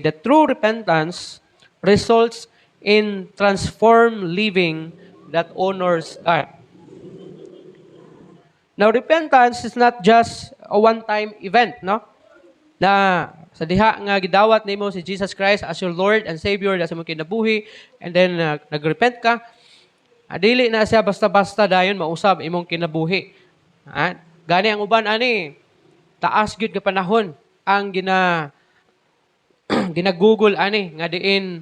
The true repentance results in transformed living that honors God. Now, repentance is not just a one-time event, no? Na sa diha nga gidawat nimo si Jesus Christ as your Lord and Savior sa imong kinabuhi and then nagrepent ka, dili na siya basta-basta dayon mausab imong kinabuhi. Gani ang uban ani taas gyud ka panahon ang ginagugol ani nga diin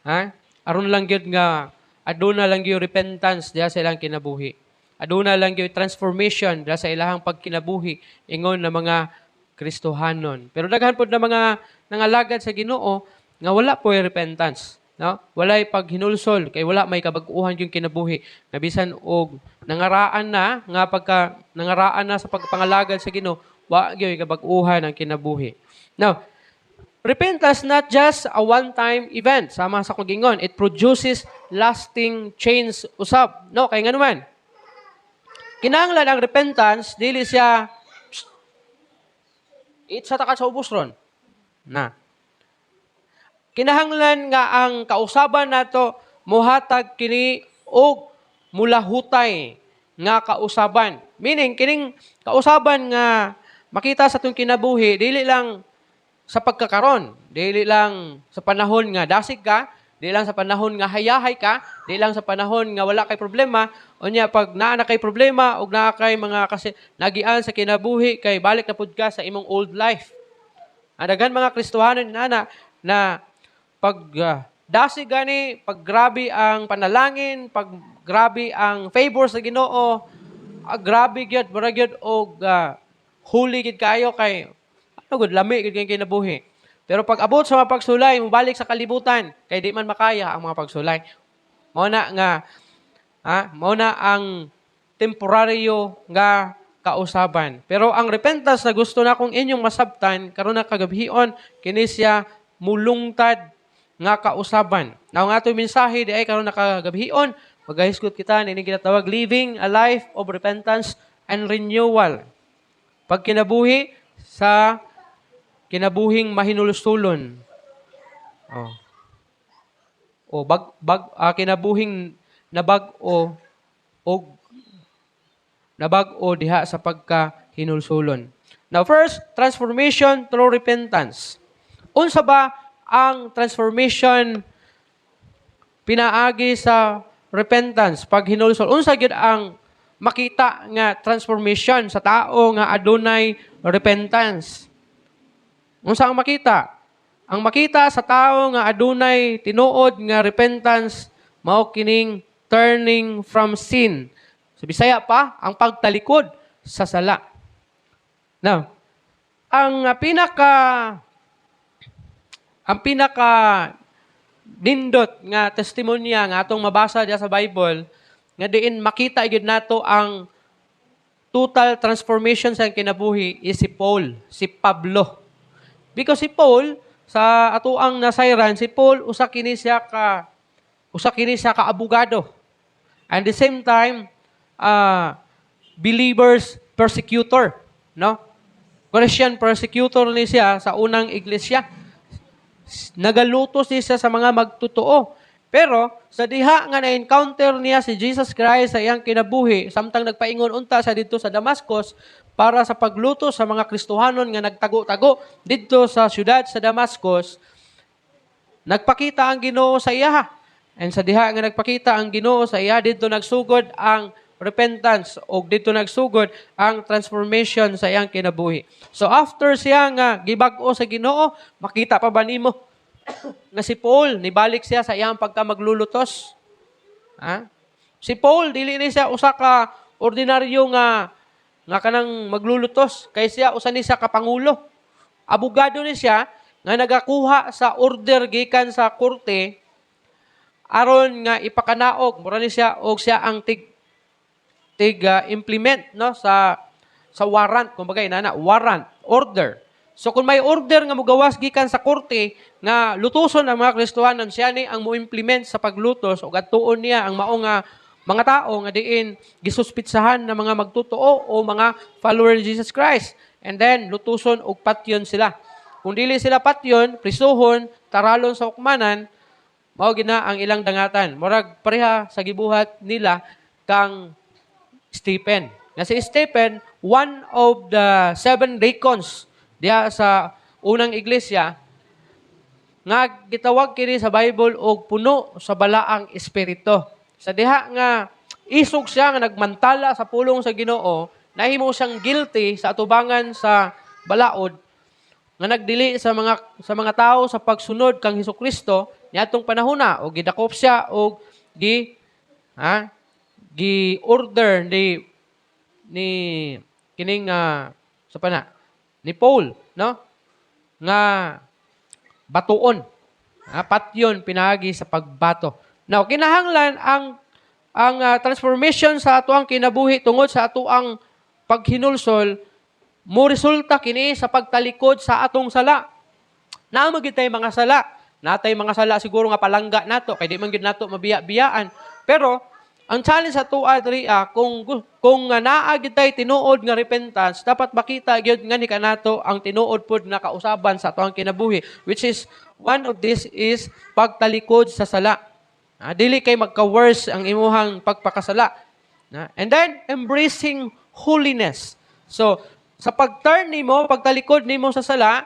ha aron lang gyud nga aduna lang gyud repentance diha sa ilang kinabuhi. Aduna lang gyud transformation diha sa ilahang pagkinabuhi ingon na mga Kristohanon. Pero daghan pod na mga nangalagad sa Ginoo nga wala po repentance, no? Walay paghinulsol kay wala may kabag-uhan yung kinabuhi. Nga bisan og nangaraan na nga pagka nangaraan na sa pagpangalagad sa Ginoo, wa gyud kabag-uhan ang kinabuhi. Now, repentance not just a one-time event. Sama sa kong gingon, it produces lasting change usab. No, kay ngano man, kinahanglan ang repentance dili siya itsa ta ka sa ubos ron. Na. Kinahanglan nga ang kausaban nato muhatag kini og mulahutay nga kausaban. Meaning kining kausaban nga makita sa atong kinabuhi dili lang sa pagkakaron, dili lang sa panahon nga dasig ka, dili lang sa panahon nga hayahay ka, dili lang sa panahon nga wala kay problema, unya pag naa na kay problema ug naa kay mga kasi nagian sa kinabuhi kay balik na pud ka sa imong old life. Ang daghan mga Kristohanon inana na pag dasig gani, pag grabe ang panalangin, pag grabe ang favor sa Ginoo, grabe gyud, mura gyud og huli gyud kayo kay ano gud lami gyud kay kinabuhi. Pero pag abot sa mga pagsulay, mobalik sa kalibutan kay di man makaya ang mga pagsulay. Mao na nga mao na ang temporaryo nga kausaban. Pero ang repentance na gusto na kong inyong masabtan karon na kagabhion kini siya mulungtad nga kausaban. Now, ang atong mensahe di ay karon na kagabhion, magahisgot kita nining ginatawag living a life of repentance and renewal. Pagkinabuhi sa kinabuhing mahinulsulon. Oh. O bag, bag kinabuhing nabag-o og nabag-o diha sa pagkahinulsulon. Now first, transformation through repentance. Unsa ba ang transformation pinaagi sa repentance, paghinulsol? Unsa gyud ang makita nga transformation sa tao nga adunay repentance? Unsa ang makita? Ang makita sa tao nga adunay tinuod nga repentance mao kining turning from sin. Sa Bisaya pa, ang pagtalikod sa sala. Now, ang pinaka nindot nga testimonya nga atong mabasa diya sa Bible nga diin makita gyud nato ang total transformation sa kinabuhi is si Paul, si Pablo. Because si Paul sa atoang nasayran, si Paul usa kini siya ka abogado. And the same time, believers persecutor, no? Christian persecutor ni siya sa unang iglesia. Nagalutos ni siya sa mga magtotoo. Pero sa diha nga na-encounter niya si Jesus Christ sa iyang kinabuhi, samtang nagpaingon unta sa didto sa Damascus para sa paglutos sa mga Kristohanon nga nagtago-tago didto sa syudad sa Damascus, nagpakita ang Ginoo sa iya. And sa diha nga nagpakita ang Ginoo sa iya, didto nagsugod ang repentance o didto nagsugod ang transformation sa iyang kinabuhi. So after siya nga gibag-o sa Ginoo, makita pa ba nimo nga si Paul nibalik siya sa iyang pagka maglulutos? Ha? Si Paul dili ni siya usa ka ordinaryo nga nga kanang maglulutos kay siya usa ni siya ka pangulo. Abogado ni siya nga nagakuha sa order gikan sa korte aron nga ipakanaog mura ni siya og siya ang tig tig implement, no, sa warrant kumbaga inana, warrant order. So kung may order nga mogawas gikan sa korte nga lutuson ang mga Kristohanon, siya ni ang mo-implement sa paglutos ug adtuon niya ang mao nga mga tao nga diin gisuspitsahan ng mga magtotoo o mga follower ni Jesus Christ. And then lutuson og patyon sila. Kung dili sila patyon, prisuhon, taralon sa hukmanan, mao gina ang ilang dangatan. Murag pareha sa gibuhat nila kang Stephen. Nga si Stephen, one of the seven deacons diha sa unang iglesia, nga gitawag kini sa Bible og puno sa balaang espiritu. Sa diha nga isog siya nga nagmantala sa pulong sa Ginoo, nahimo siyang guilty sa atubangan sa balaod nga nagdili sa mga tawo sa pagsunod kang Hesukristo niadtong panahona, og gidakop siya og gi ha gi order ni kining sa pana ni Paul, no, nga batuon, ha, patyon pinaagi sa pagbato. Now, kinahanglan ang transformation sa atoang kinabuhi tungod sa atoang paghinulsol mo resulta kini sa pagtalikod sa atong sala. Naa man gyud tay mga sala. Natay mga sala siguro nga palangga nato kay di man gyud nato mabiya-biyaan. Pero ang challenge sa atoa diri, kung naa gyud tay tinuod nga repentance, dapat makita gyud nga ni kanato ang tinuod pod nga kausaban sa atoang kinabuhi, which is one of this is pagtalikod sa sala. Dili kay magka-worse ang imuhang pagpakasala. And then embracing holiness. So sa pag-turn nimo, pagtalikod nimo sa sala,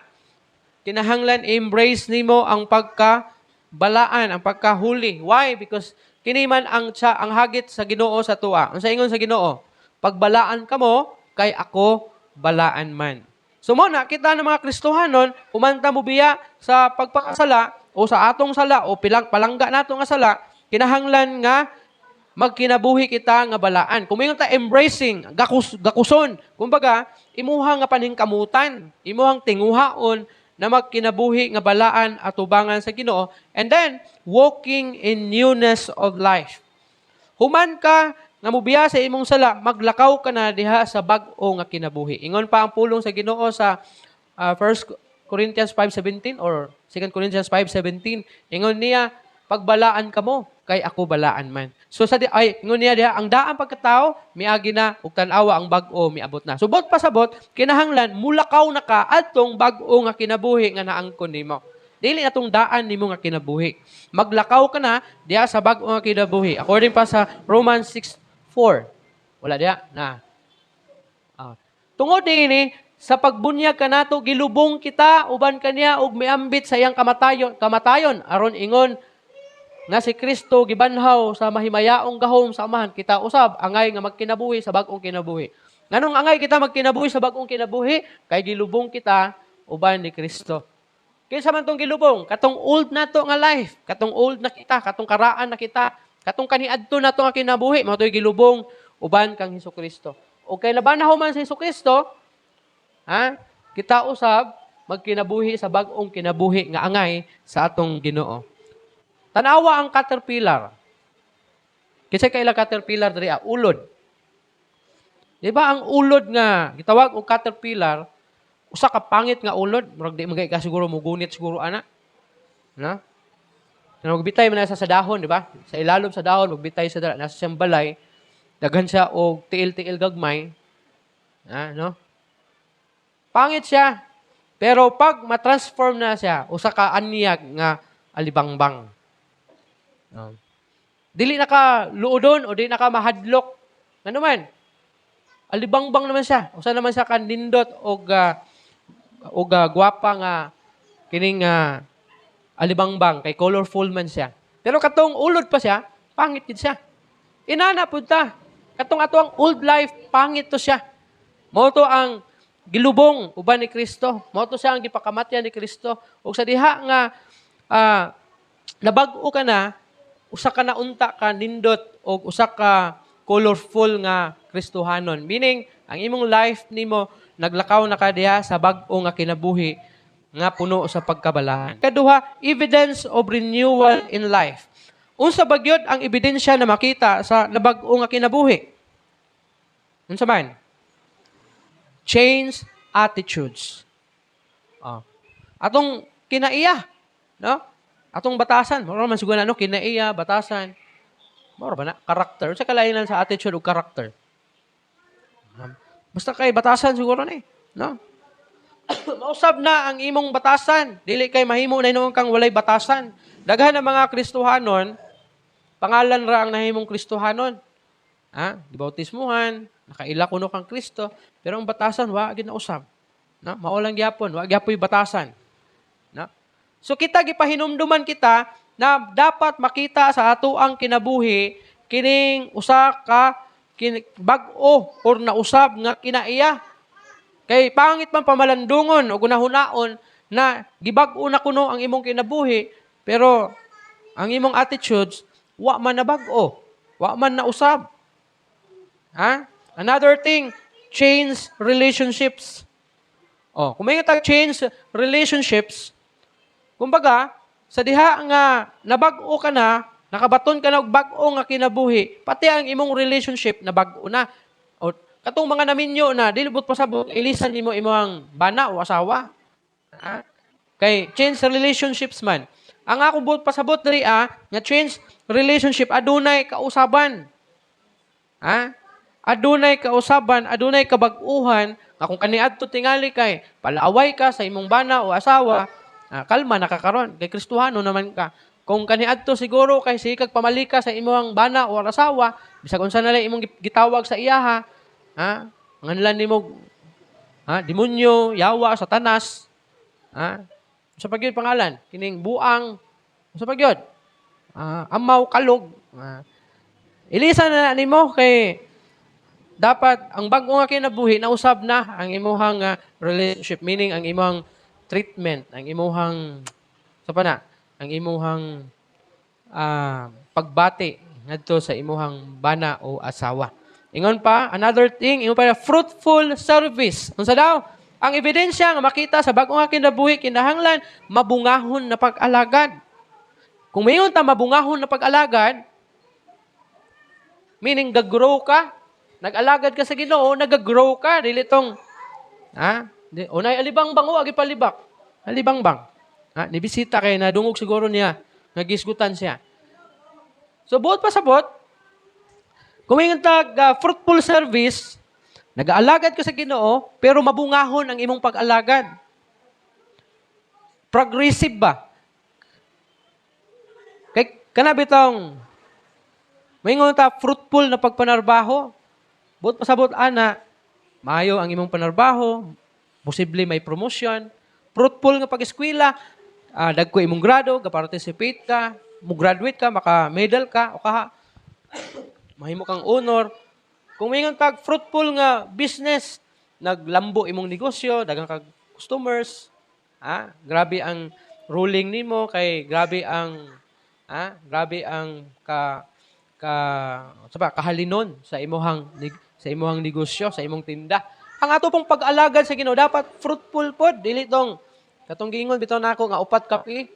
kinahanglan embrace nimo ang pagka balaan, ang pagka-holy. Why? Because kini man ang sa ang hagit sa Ginoo sa atoa. Unsa ingon sa Ginoo? "Pagbalaan kamo kay ako balaan man." So mo na kita ng mga Kristohanon, human ta mobiya sa pagpakasala o sa atong sala o pilang palangga nato nga sala, kinahanglan nga magkinabuhi kita nga balaan. Kung moingon ta embracing, gakuson. Kumbaga, imuha nga paningkamutan, imuhang tinguhaon na magkinabuhi nga balaan atubangan sa Ginoo, and then walking in newness of life. Human ka nga mubiya sa imong sala, maglakaw ka na diha sa bag-o nga kinabuhi. Ingon pa ang pulong sa Ginoo sa 1 Corinthians 5:17 or 2 Corinthians 5:17, ingon niya, "Pagbalaan kamo kay ako balaan man." So sa di, ay ingon niya diha, ang daang pagkatao miagi na ug tan-awa, ang bag-o miabot na. So bot pasabot, kinahanglan mulakaw na ka adtong bag-o nga kinabuhi nga naangkon nimo. Dili na tong daan nimo nga kinabuhi. Maglakaw ka na diha sa bag-o nga kinabuhi. According pa sa Romans 6:4. Wala diha na. Tungod niini, sa pagbunyag kanato, gilubong kita uban kaniya ug miambit sa iyang kamatayon aron ingon nga si Kristo gibanhaw sa mahimayaong gahom sa Amahan, kita usab angay nga magkinabuhi sa bag-ong kinabuhi. Nganong angay kita magkinabuhi sa bag-ong kinabuhi? Kay gilubong kita uban ni Kristo. Kinsa man tong gilubong? Katong old nato nga life, katong old na kita, katong karaan na kita, katong kaniadto nato nga kinabuhi, mao to'y gilubong uban kang Hesus Kristo. O kay nabanhaw man si Hesus Kristo, ha? Kita usab magkinabuhi sa bag-ong kinabuhi nga angay sa atong Ginoo. Tanawa ang caterpillar. Kinsa kaila caterpillar diri, ah? Ulod. Di ba ang ulod nga gitawag og caterpillar, usa ka pangit nga ulod, murag di man ka siguro mugunit siguro ana. Na? Na magbitay man na sa dahon, di ba? Sa ilalom sa dahon, magbitay sa dala, nasa siyang balay, daghan siya og tiil-tiil gagmay. Ah, no? Pangit siya. Pero pag ma-transform na siya, usa ka anyag nga alibangbang. No. Dili na ka luodon o dili na ka mahadlok. Ano man? Alibangbang naman siya. Usa naman siya kanindot og gwapa nga kining alibangbang kay colorful man siya. Pero katong ulod pa siya, pangit gid siya. Inana pud ta. Katong ato ang old life, pangit to siya. Mao to ang gilubong uban ni Kristo. Mao to siya ang gipakamatyan ni Kristo. Ug sa diha nga nabag-o ka na, usa ka na unta ka nindot og usa ka colorful nga Kristohanon. Meaning, ang imong life nimo naglakaw na ka diha sa bag-o nga kinabuhi nga puno sa pagkabalaan. Kaduha, evidence of renewal in life. Unsa ba gyud ang ebidensya na makita sa nabag-o nga kinabuhi? Unsa man? Change attitudes. Atong kinaiya, no? Atong batasan, mao man siguro na, no, kinaiya, batasan. Mao ba na karakter? Unsa kalainan sa attitude ug karakter? Basta kay batasan siguro na eh, no? Mausab na ang imong batasan. Dili kay mahimo na hinuon kang walay batasan. Daghan ng mga Kristohanon, pangalan ra ang nahimong Kristohanon. Ha? Gibautismuhan, nakaila kuno kang Kristo, pero ang batasan wa gid nausab. No? Mao lang gyapon, wa gyapoy batasan. No? So kita, gipahinumduman kita na dapat makita sa ato ang kinabuhi kining usa ka bag-o or nausab nga kinaiya. Kay pangit man pamalandungon o gunahunaon na gibag-o na kuno ang imong kinabuhi, pero ang imong attitudes wa man na bag-o, wa man na usab. Ha? Another thing, change relationships. Oh, kung may tag change relationships, kumbaga, sa diha nga nabag-o ka na, nakabaton ka na og bag-o nga kinabuhi, pati ang imong relationship nabag-o na. O katong mga naminyo na, dili buot pasabot, ilisan nimo imong bana o asawa. Ha? Kay change relationships man. Ang akong buot pasabot diri nga change relationship, adunay kausaban. Ha? Adunay kausaban, adunay kabag-uhan nga kung kaniadto tingali kay palaaway ka sa imong bana o asawa, kalma na ka karon kay Kristohano naman ka. Kung kaniadto siguro kay sikag pamalika sa imong bana o asawa, bisag unsa na lang imong gitawag sa iyaha, ha? Nganlan nimo ha, demonyo, yawa, satanas, ha? Sa pa gyud pangalan, kining buang, sa pa gyud? Amaw, kalog. Ilisa na nimo kay dapat ang bag-o nga kinabuhi nausab na ang imuhang relationship, meaning ang imong treatment, ang imuhang sa pa na, ang imuhang pagbati ngadto sa imuhang bana o asawa. Ingon pa, another thing, ingon pa, fruitful service. Unsa daw? Ang ebidensya nga makita sa bag-o nga kinabuhi, kinahanglan mabungahon na pag-alagad. Kung mayon ta mabungahon na pag-alagad, meaning gag-grow ka, nag-alagad ka sa Ginoo, nag-grow ka, dili tong ha? Di, unay alibang bang agi palibak. Alibang bang. Ha, nibisita kay nadungog siguro niya, nagisgutan siya. So buot pasabot, kung ingon tag fruitful service, nag-aalagad ka sa Ginoo, pero mabungahon ang imong pag-alagad. Progressive ba? Kay kana bitong maingon ta fruitful na pagpanarbaho. Buot pasabot ana, maayo ang imong panarbaho, posible may promotion, fruitful nga pag-eskwela, dagko imong grado, ga-participate ka, mo graduate ka, maka-medal ka, o kaha, mahimo kang honor. Kung maingon tag fruitful nga business, naglambo imong negosyo, daghang kag customers, grabe ang ruling nimo kay grabe ang ka ka sa ba, kahalinon sa imuhang negosyo, sa imong tinda. Ang ato pong pag-alagad sa Ginoo dapat fruitful pod, dili tong katong giingon bitaw nako nga upat kapi,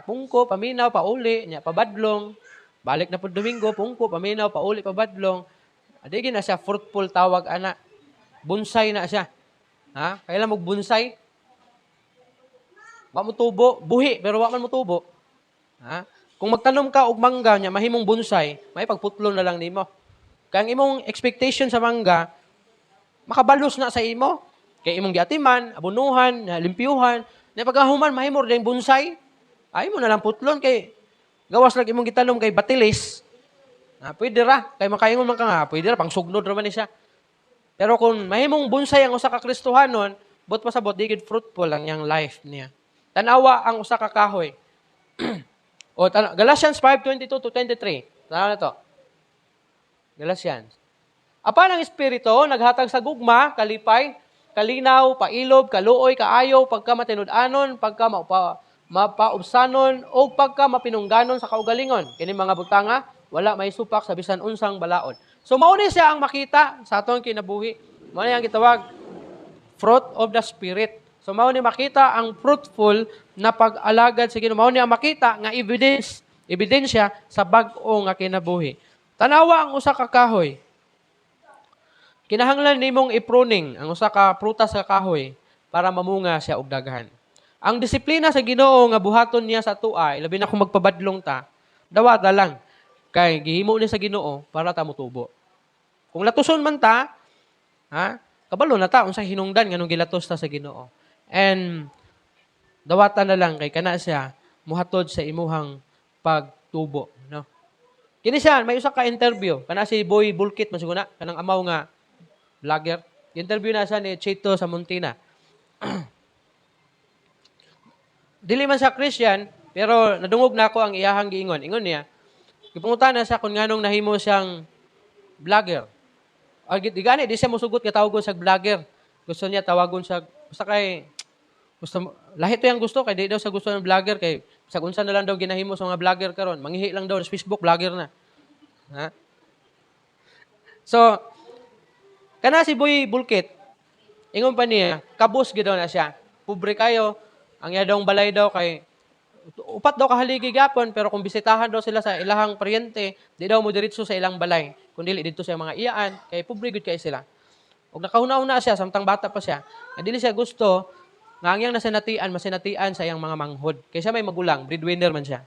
pungko, paminaw, pauli, nya pabadlong, balik na pud Domingo, pungko, paminaw, pauli, pabadlong. Adi na siya fruitful tawag ana. Bonsai na siya. Ha? Kailan mo bonsai? Wa mo tubo, buhi pero wa man mo tubo. Ha? Kung magtanom ka og mangga nya mahimong bonsai, may pagputlon na lang nimo. Kay ang imong expectation sa mangga makabalos na sa imo. Kay imong giatiman, abunuhan, limpyuhan, na pagkahuman mahimo ra bonsai. Ay mo na lang putlon kay gawas lang imong gitanom kay batilis. Pwede ra kay makaingon man ka nga, pwede ra pangsugnod ra man ni siya. Pero kung mahimong bonsai ang usa ka Kristohanon, buot pasabot di gid fruitful ang iyang life niya. Tanawa ang usa ka kahoy. O Galatians 5:22 to 23. Tanawa na to. Galatians. Apan ang Espiritu naghatag sa gugma, kalipay, kalinaw, pailob, kaluoy, kaayo, pagka matinud-anon, pagka mapaubsanon, o pagka mapinungganon sa kaugalingon. Kini mga butanga, wala may supak sa bisan unsang balaod. So mao ni siya ang makita sa atong kinabuhi. Mao ni ang gitawag fruit of the Spirit. So mao ni makita ang fruitful na pag-alagad sa Ginoo. Mao ni ang makita nga evidence, ebidensya sa bag-o nga kinabuhi. Tanawa ang usa ka kahoy. Kinahanglan nimong i-pruning ang usa ka prutas sa kahoy para mamunga siya og daghan. Ang disiplina sa Ginoo nga buhaton niya sa atoa, labi na kung magpabadlong ta, dawata lang kay gihimo ni sa Ginoo para ta motubo. Kung latuson man ta, ha, kabalo na ta unsay hinungdan nganong gilatos ta sa Ginoo. And dawatan na lang kay kana siya muhatod sa imuhang pagtubo, no? Kini siya may usa ka interview kana si Boy Bulkit man siguro na kanang amaw nga vlogger. Interview na siya ni Chito Samontina. Dili man siya Christian, pero nadungog na ako ang iyahang giingon. Ingon niya, gipangutana siya kung nganong nahimo siyang vlogger. Ay, di gani, di siya musugot nga tawagon sa vlogger. Gusto niya tawagon sa, basta kay, gusto, lahi to yung gusto, kay di daw sa gusto ng vlogger, kay sa unsa na lang daw ginahimo sa mga vlogger karon, manghihi lang daw sa Facebook, vlogger na. Ha? So, kana si Boy Bulkit, ingon pa niya, kabus gid daw na siya. Pobre kayo, ang iya daw balay daw kay upat daw kahaligi gapon, pero kung bisitahan daw sila sa ilahang paryente, di daw mo diretso sa ilang balay, kundi didto sa mga iyaan, kay pobre gud kay sila. Og nakahuna-huna siya samtang bata pa siya, nga dili siya gusto nga ang iyang nasinatian masinatian sa iyang mga manghod. Kay siya may magulang, breadwinner man siya.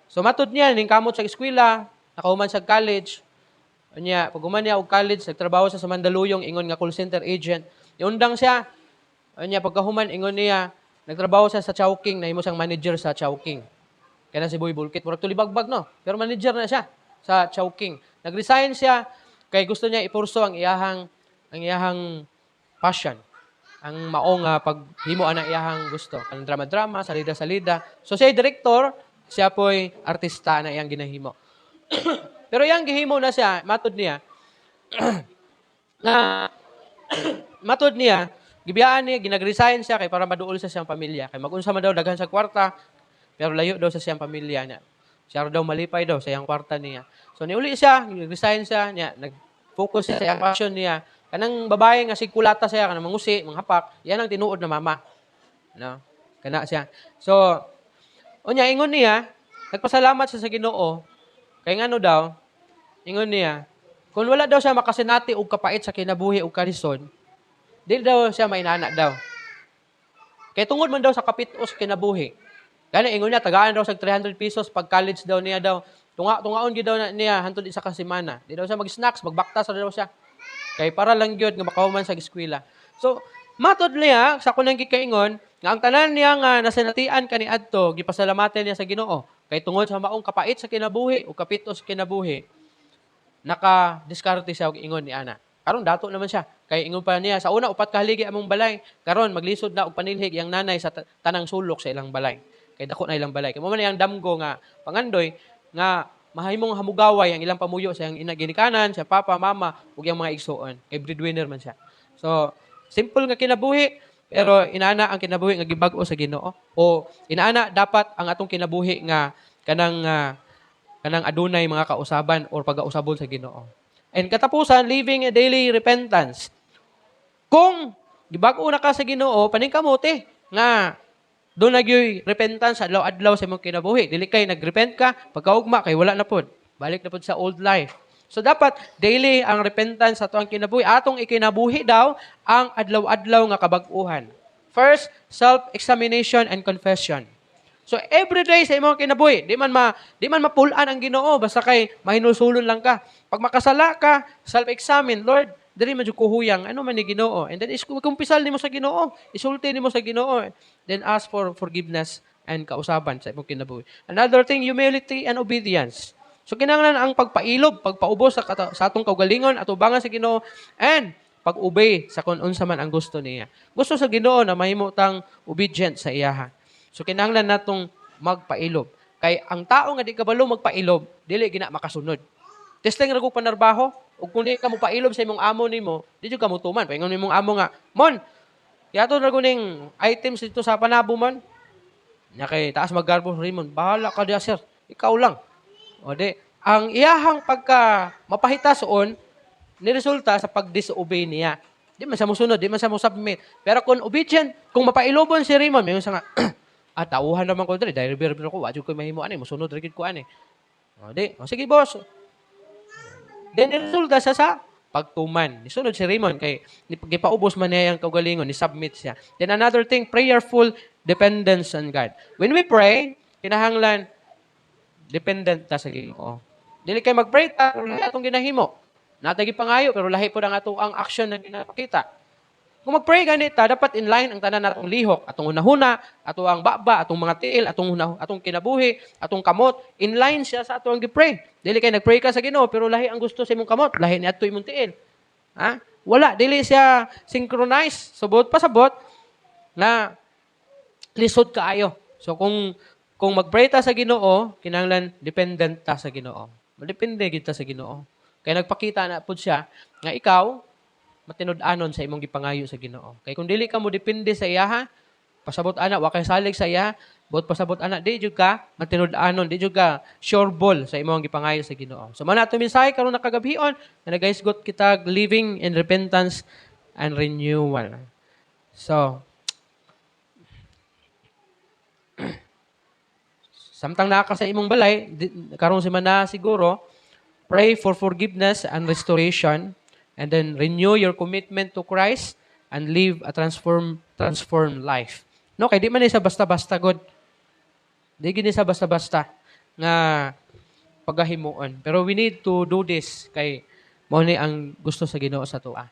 So matud niya ning kamot sa eskwela, nakahuman sa college. Unya, pag human niya og college, nagtrabaho siya sa Mandaluyong, ingon nga call center agent. Iundang siya. Unya, pagkahuman, ingon niya, nagtrabaho siya sa Chowking, nahimo siyang manager sa Chowking. Kaya na si Boy Bulkit, murag tulibagbag, no? Pero manager na siya sa Chowking. Nag-resign siya kay gusto niya ipurso ang iyahang passion. Ang mao nga paghimo ana iyahang gusto. Ang drama-drama, salida-salida. So siya director, siya po'y artista na iyang ginahimo. Pero iyang gihimo na siya, matod niya, na matod niya, gibiyaan niya, ginag-resign siya kay para maduol sa siyang pamilya. Kay mag-unsa man daw daghan sa kwarta, pero layo daw sa siyang pamilya niya. Siya daw malipay daw sa iyang kwarta niya. So niuli siya, nag-resign siya, niya, nag-focus siya sa iyang passion niya. Kanang babae nga sigkulata siya, kanang mangusi, manghapak, yan ang tinuod na mama. No? Kana siya. So, unya ingon niya, nagpasalamat siya sa Ginoo kay ngano daw, ingon niya, kung wala daw siya makasinati og kapait sa kinabuhi og kalisod, di daw siya mainana daw. Kay tungod man daw sa kapit-os kinabuhi. Gani ingon niya, tagaan daw sa 300 pesos pag college daw niya daw. Tunga tungaon gyud daw na niya hantod isa ka semana. Di daw siya mag-snacks, magbaktas ra daw siya. Kay para lang gyud nga makahuman sa eskwela. So, matod niya sa kunang gikaingon nga ang tanan niya nga nasinatian kaniadto, gipasalamatan niya sa Ginoo kay tungod sa maong kapait sa kinabuhi o kapit-os sa kinabuhi, naka-diskarte siya og ingon ni ana. Karon dato naman siya. Kay ingon pa niya, sa una upat ka haligi among balay, karon maglisod na og panilhig iyang nanay sa tanang sulok sa ilang balay. Kay dako na ilang balay. Kay mo man iyang damgo nga pangandoy nga mahimong hamugaway ang ilang pamuyo sa iyang ina ginikanan, sa papa, mama ug iyang mga igsuon. Kay breadwinner man siya. So, simple nga kinabuhi, pero inana ang kinabuhi nga gibag-o sa Ginoo o inana dapat ang atong kinabuhi nga kanang adunay mga kausaban or pagausabon sa Ginoo. And katapusan, living a daily repentance. Kung gibag-o na ka sa Ginoo, paningkamuti nga duna gyoy repentance adlaw-adlaw sa imong kinabuhi. Dili kay nagrepent ka, pagkaugma kay wala na pod. Balik na pod sa old life. So dapat daily ang repentance sa atong kinabuhi. Atong ikinabuhi daw ang adlaw-adlaw nga kabag-uhan. First, self-examination and confession. So every day sa imong kinabuhi, di man mapul-an ang Ginoo basta kay mahinulsulon lang ka. Pag makasala ka, self-examine, "Lord, diri man jud ko huyang, ano man ni Ginoo?" And then kumpisal nimo sa Ginoo, isulti nimo sa Ginoo. Then ask for forgiveness and kausaban sa imong kinabuhi. Another thing, humility and obedience. So kinahanglan ang pagpailob, pagpaubos sa atong kaugalingon atubangan sa Ginoo and pag-obey sa kung unsa man ang gusto niya. Gusto sa Ginoo na mahimo tang obedient sa iyaha. So kinahanglan natong magpailob. Kay ang tao nga di kabalo magpailob, dili gina makasunod. Testing ra ko panarbaho, ug kung di ka mo pailob sa imong amo nimo, di jud ka motuman. Paingon nimong amo nga, "Mon, yato ra ko ning items dito sa Panabo, Mon." Nya kay taas maggarbo Raymond, "Bahala ka diya, sir. Ikaw lang." O di, ang iyahang pagka mapahitason ni resulta sa pag-disobey niya. Di man siya musunod, di man siya mo submit. Pero kung obedient, kung mapailobon si Raymond, may nga, "Ah, tauhan naman ko diri, dahil driver ko, wa jud ko mahimo ani, musunod ra gid ko ani." O di, "O sige, boss." Then resulta siya sa pagtuman. Nisunod si Raymond kay gipaubos man niya ang kaugalingon, ni-submit siya. Then another thing, prayerful dependence on God. When we pray, kinahanglan dependent ta sa Ginoo. Dili kay mag-pray ta, pero lahi atong ginahimo. Natay gipangayo, pero lahi pod ang ato ang action na ginapakita. Kung mag-pray gani ta, dapat in line ang tanan natong lihok, atong hunahuna, ato ang baba, atong mga tiil, atong huna, atong kinabuhi, atong kamot, in line siya sa atong gi-pray. Dili kay nag-pray ka sa Ginoo pero lahi ang gusto sa imong kamot, lahi ni adto imong tiil. Ha? Wala, dili siya synchronized. So buot pasabot na lisod kaayo. So kung mag-pray ta sa Ginoo, kinahanglan dependent ta sa Ginoo. Depende gid ta sa Ginoo. Kay nagpakita na pud siya nga ikaw matinud-anon sa imong gipangayo sa Ginoo. Kay kung dili ka mo depende sa iyaha, pasabot ana wa kay salig sa iya, buot pasabot ana di jud ka matinud-anon, di jud ka sure ball sa imong gipangayo sa Ginoo. So man ato mensahe karon na kagabhion nga nagahisgot kita living in repentance and renewal. So, samtang naa ka sa imong balay, karong semana siguro, pray for forgiveness and restoration, and then renew your commitment to Christ and live a transformed life. No, kay di man ni sa basta-basta god. Di gini sa basta-basta nga pagahimuon. Pero we need to do this kay mao ni ang gusto sa Ginoo sa atoa.